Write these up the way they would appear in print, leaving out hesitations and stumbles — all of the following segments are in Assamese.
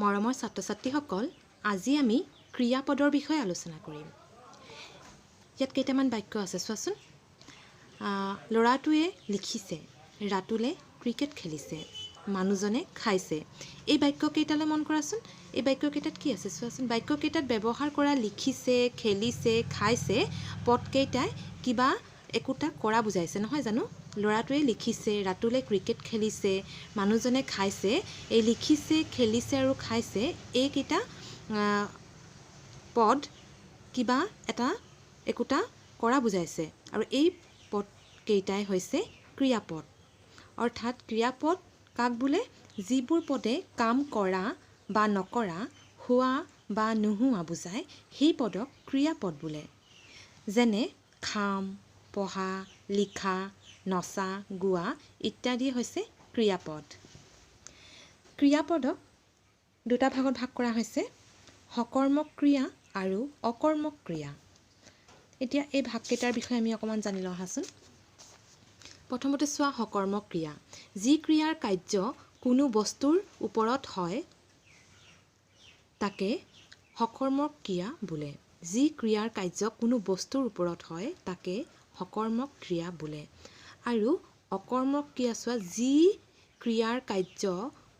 মৰমৰ ছাত্ৰ ছাত্ৰীসকল, আজি আমি ক্ৰিয়াপদৰ বিষয়ে আলোচনা কৰিম। ইয়াত কেইটামান বাক্য আছে, চোৱাচোন। ল'ৰাটোৱে লিখিছে, ৰাতুলে ক্ৰিকেট খেলিছে, মানুহজনে খাইছে। এই বাক্যকেইটালৈ মন কৰাচোন। এই বাক্যকেইটাত কি আছে চোৱাচোন। বাক্যকেইটাত ব্যৱহাৰ কৰা লিখিছে, খেলিছে, খাইছে পদকেইটাই কিবা একোটা কৰা বুজাইছে, নহয় জানো? ল'ৰাটোৱে লিখিছে, ৰাতুলে ক্ৰিকেট খেলিছে, মানুহজনে খাইছে। এই লিখিছে, খেলিছে আৰু খাইছে এইকেইটা পদ কিবা এটা একোটা কৰা বুজাইছে আৰু এই পদকেইটাই হৈছে ক্ৰিয়াপদ। অৰ্থাৎ ক্ৰিয়াপদ কাক বোলে? যিবোৰ পদে কাম কৰা বা নকৰা, হোৱা বা নোহোৱা বুজায়, সেই পদক ক্ৰিয়াপদ বোলে। যেনে খাম, পঢ়া, লিখা, নচা, গোৱা ইত্যাদি হৈছে ক্ৰিয়াপদ। ক্ৰিয়াপদক দুটা ভাগত ভাগ কৰা হৈছে, সকৰ্মক ক্ৰিয়া আৰু অকৰ্মক ক্ৰিয়া। এতিয়া এই ভাগকেইটাৰ বিষয়ে আমি অকণমান জানি লওঁ আহাচোন। প্ৰথমতে চোৱা, সকৰ্মক ক্ৰিয়া। যি ক্ৰিয়াৰ কাৰ্য কোনো বস্তুৰ ওপৰত হয় তাকে সকৰ্মক ক্ৰিয়া বোলে। যি ক্ৰিয়াৰ কাৰ্য কোনো বস্তুৰ ওপৰত হয় তাকে সকৰ্মক ক্ৰিয়া বোলে। আৰু অকৰ্মক ক্ৰিয়া চোৱা, যি ক্ৰিয়াৰ কাৰ্য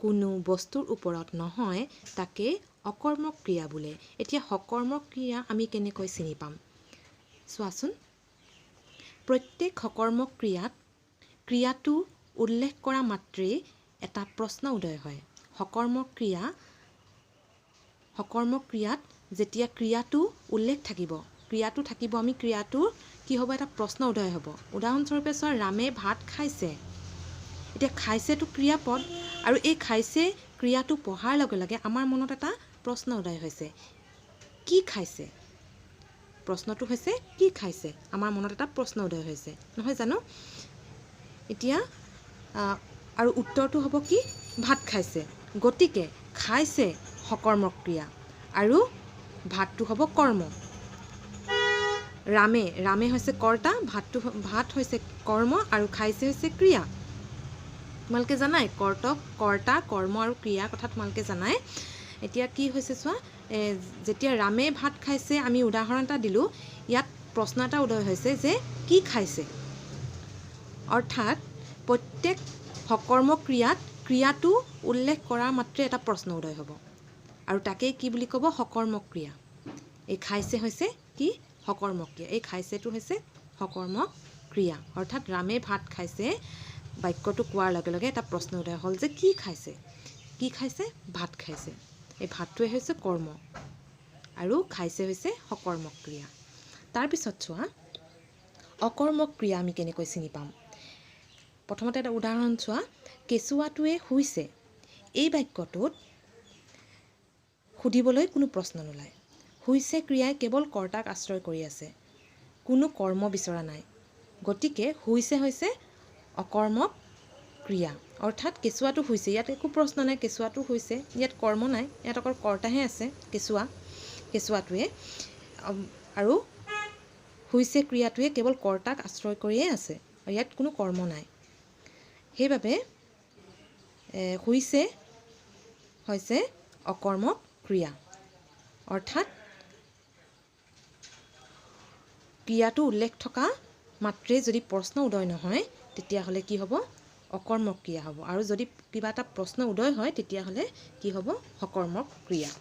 কোনো বস্তুৰ ওপৰত নহয় তাকে অকৰ্মক ক্ৰিয়া বোলে। এতিয়া সকৰ্মক ক্ৰিয়া আমি কেনেকৈ চিনি পাম চোৱাচোন। প্ৰত্যেক সকৰ্মক ক্ৰিয়াত ক্ৰিয়াটো উল্লেখ কৰা মাত্ৰেই এটা প্ৰশ্ন উদয় হয়। সকৰ্মক ক্ৰিয়াত যেতিয়া ক্ৰিয়াটো উল্লেখ থাকিব, ক্ৰিয়াটো থাকিব, আমি ক্ৰিয়াটোৰ কি হ'ব, এটা প্ৰশ্ন উদয় হ'ব। উদাহৰণস্বৰূপে চোৱা, ৰামে ভাত খাইছে। এতিয়া খাইছেটো ক্ৰিয়াপদ আৰু এই খাইছে ক্ৰিয়াটো পঢ়াৰ লগে লগে আমাৰ মনত এটা প্ৰশ্ন উদয় হৈছে, কি খাইছে? প্ৰশ্নটো হৈছে কি খাইছে, আমাৰ মনত এটা প্ৰশ্ন উদয় হৈছে, নহয় জানো? এতিয়া আৰু উত্তৰটো হ'ব কি, ভাত খাইছে। গতিকে খাইছে সকৰ্মক ক্ৰিয়া আৰু ভাতটো হ'ব কৰ্ম। ৰামে, ৰামে হৈছে কৰ্তা, ভাত হৈছে কৰ্ম আৰু খাইছে হৈছে ক্ৰিয়া। তোমালোকে জানাই কৰ্তা, কৰ্ম আৰু ক্ৰিয়াৰ কথা তোমালোকে জানাই। এতিয়া কি হৈছে চোৱা, যেতিয়া ৰামে ভাত খাইছে আমি উদাহৰণ এটা দিলোঁ, ইয়াত প্ৰশ্ন এটা উদয় হৈছে যে কি খাইছে। অৰ্থাৎ প্ৰত্যেক সকৰ্মক ক্ৰিয়াত ক্ৰিয়াটো উল্লেখ কৰা মাত্ৰে এটা প্ৰশ্ন উদয় হ'ব আৰু তাকেই কি বুলি ক'ব, সকৰ্মক ক্ৰিয়া। এই খাইছে হৈছে কি, সকৰ্মক ক্ৰিয়া। এই খাইছেটো হৈছে সকৰ্মক ক্ৰিয়া। অৰ্থাৎ ৰামে ভাত খাইছে বাক্যটো কোৱাৰ লগে লগে এটা প্ৰশ্ন উদয় হ'ল যে কি খাইছে, কি খাইছে, ভাত খাইছে। এই ভাতটোৱে হৈছে কৰ্ম আৰু খাইছে হৈছে সকৰ্মক ক্ৰিয়া। তাৰপিছত চোৱা, অকৰ্মক ক্ৰিয়া আমি কেনেকৈ চিনি পাম। প্ৰথমতে এটা উদাহৰণ চোৱা, কেঁচুৱাটোৱে শুইছে। এই বাক্যটোত সুধিবলৈ কোনো প্ৰশ্ন নোলায়। শুইছে ক্ৰিয়াই কেৱল কৰ্তাক আশ্ৰয় কৰি আছে, কোনো কৰ্ম বিচৰা নাই। গতিকে শুইছে হৈছে অকৰ্মক ক্ৰিয়া। অৰ্থাৎ কেঁচুৱাটো শুইছে, ইয়াত একো প্ৰশ্ন নাই, কেঁচুৱাটো শুইছে, ইয়াত কৰ্ম নাই, ইয়াত অকল কৰ্তাহে আছে, কেঁচুৱাটোৱে। আৰু শুইছে ক্ৰিয়াটোৱে কেৱল কৰ্তাক আশ্ৰয় কৰিয়ে আছে আৰু ইয়াত কোনো কৰ্ম নাই। সেইবাবে শুইছে হৈছে অকৰ্মক ক্ৰিয়া। অৰ্থাৎ ক্ৰিয়াটো উল্লেখ থকা মাত্ৰেই যদি প্ৰশ্ন উদয় নহয় তেতিয়াহ'লে কি হ'ব, অকৰ্মক ক্ৰিয়া হ'ব। আৰু যদি কিবা এটা প্ৰশ্ন উদয় হয় তেতিয়াহ'লে কি হ'ব, সকৰ্মক ক্ৰিয়া।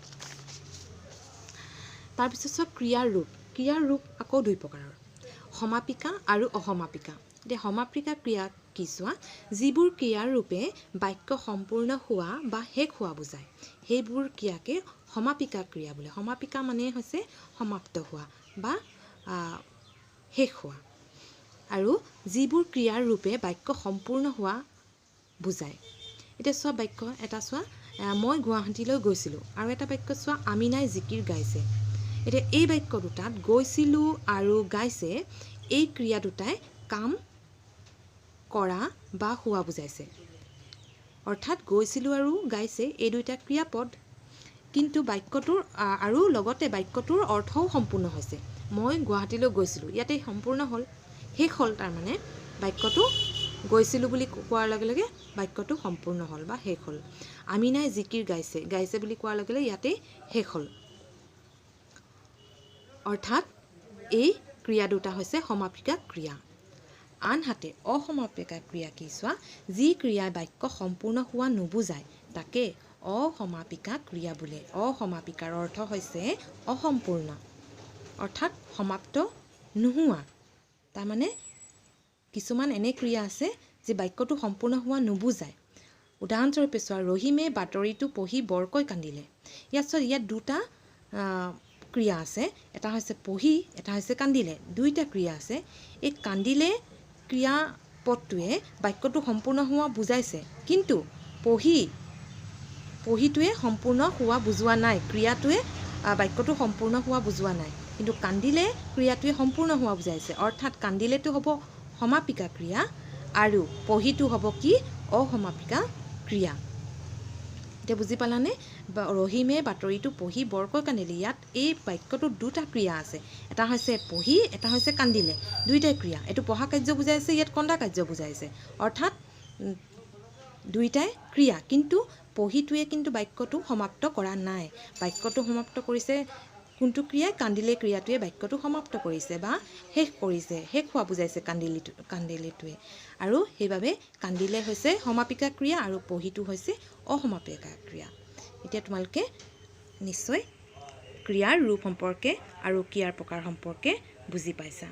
তাৰপিছত চোৱা, ক্ৰিয়াৰ ৰূপ। ক্ৰিয়াৰ ৰূপ আকৌ দুই প্ৰকাৰৰ, সমাপিকা আৰু অসমাপিকা। এতিয়া সমাপিকা ক্ৰিয়া কি চোৱা, যিবোৰ ক্ৰিয়াৰ ৰূপে বাক্য সম্পূৰ্ণ হোৱা বা শেষ হোৱা বুজায় সেইবোৰ ক্ৰিয়াকে সমাপিকা ক্ৰিয়া বোলে। সমাপিকা মানে হৈছে সমাপ্ত হোৱা বা শেষ হোৱা। আৰু যিবোৰ ক্ৰিয়াৰ ৰূপে বাক্য সম্পূৰ্ণ হোৱা বুজায়। এতিয়া চোৱা, বাক্য এটা চোৱা, মই গুৱাহাটীলৈ গৈছিলোঁ। আৰু এটা বাক্য চোৱা, আমিনাই জিকিৰ গাইছে। এতিয়া এই বাক্য দুটাত গৈছিলোঁ আৰু গাইছে এই ক্ৰিয়া দুটাই কাম কৰা বা হোৱা বুজাইছে। অৰ্থাৎ গৈছিলোঁ আৰু গাইছে এই দুইটা ক্ৰিয়াপদ, কিন্তু বাক্যটোৰ আৰু লগতে বাক্যটোৰ অৰ্থও সম্পূৰ্ণ হৈছে। মই গুৱাহাটীলৈ গৈছিলোঁ, ইয়াতে সম্পূৰ্ণ হ'ল, শেষ হ'ল, তাৰমানে বাক্যটো গৈছিলোঁ বুলি কোৱাৰ লগে লগে বাক্যটো সম্পূৰ্ণ হ'ল বা শেষ হ'ল। আমিনাই জিকিৰ গাইছে, গাইছে বুলি কোৱাৰ লগে লগে ইয়াতেই শেষ হ'ল। অৰ্থাৎ এই ক্ৰিয়া দুটা হৈছে সমাপিকা ক্ৰিয়া। আনহাতে অসমাপিকা ক্ৰিয়া কি চোৱা, যি ক্ৰিয়াই বাক্য সম্পূৰ্ণ হোৱা নুবুজায় তাকে অসমাপিকা ক্ৰিয়া বোলে। অসমাপিকাৰ অৰ্থ হৈছে অসম্পূৰ্ণ, অৰ্থাৎ সমাপ্ত নোহোৱা। তাৰমানে কিছুমান এনে ক্ৰিয়া আছে যি বাক্যটো সম্পূৰ্ণ হোৱা নুবুজায়। উদাহৰণস্বৰূপে চোৱা, ৰহিমে বাতৰিটো পঢ়ি বৰকৈ কান্দিলে। ইয়াত চোৱা, ইয়াত দুটা ক্ৰিয়া আছে, এটা হৈছে পঢ়ি, এটা হৈছে কান্দিলে, দুইটা ক্ৰিয়া আছে। এই কান্দিলে ক্ৰিয়া পদটোৱে বাক্যটো সম্পূৰ্ণ হোৱা বুজাইছে, কিন্তু পঢ়িটোৱে সম্পূৰ্ণ হোৱা বুজোৱা নাই, ক্ৰিয়াটোৱে বাক্যটো সম্পূৰ্ণ হোৱা বুজোৱা নাই, কিন্তু কান্দিলে ক্ৰিয়াটোৱে সম্পূৰ্ণ হোৱা বুজাইছে। অৰ্থাৎ কান্দিলেটো হ'ব সমাপিকা ক্ৰিয়া আৰু পঢ়িটো হ'ব কি অসমাপিকা ক্ৰিয়া। এতিয়া বুজি পালানে? ৰহিমে বাতৰিটো পঢ়ি বৰকৈ কান্দিলে, ইয়াত এই বাক্যটোত দুটা ক্ৰিয়া আছে, এটা হৈছে পঢ়ি, এটা হৈছে কান্দিলে, দুইটাই ক্ৰিয়া। এইটো পঢ়া কাৰ্য বুজাইছে, ইয়াত কন্দা কাৰ্য বুজাইছে, অৰ্থাৎ দুইটাই ক্ৰিয়া, কিন্তু পঢ়িটোৱে কিন্তু বাক্যটো সমাপ্ত কৰা নাই। বাক্যটো সমাপ্ত কৰিছে কোনটো ক্ৰিয়াই? কান্দিলে ক্ৰিয়াটোৱে বাক্যটো সমাপ্ত কৰিছে বা শেষ কৰিছে, শেষ হোৱা বুজাইছে কান্দিলেটোৱে। আৰু সেইবাবে কান্দিলে হৈছে সমাপিকা ক্ৰিয়া আৰু পঢ়িটো হৈছে অসমাপিকা ক্ৰিয়া। এতিয়া তোমালোকে নিশ্চয় ক্ৰিয়াৰ ৰূপ সম্পৰ্কে আৰু ক্ৰিয়াৰ প্ৰকাৰ সম্পৰ্কে বুজি পাইছা।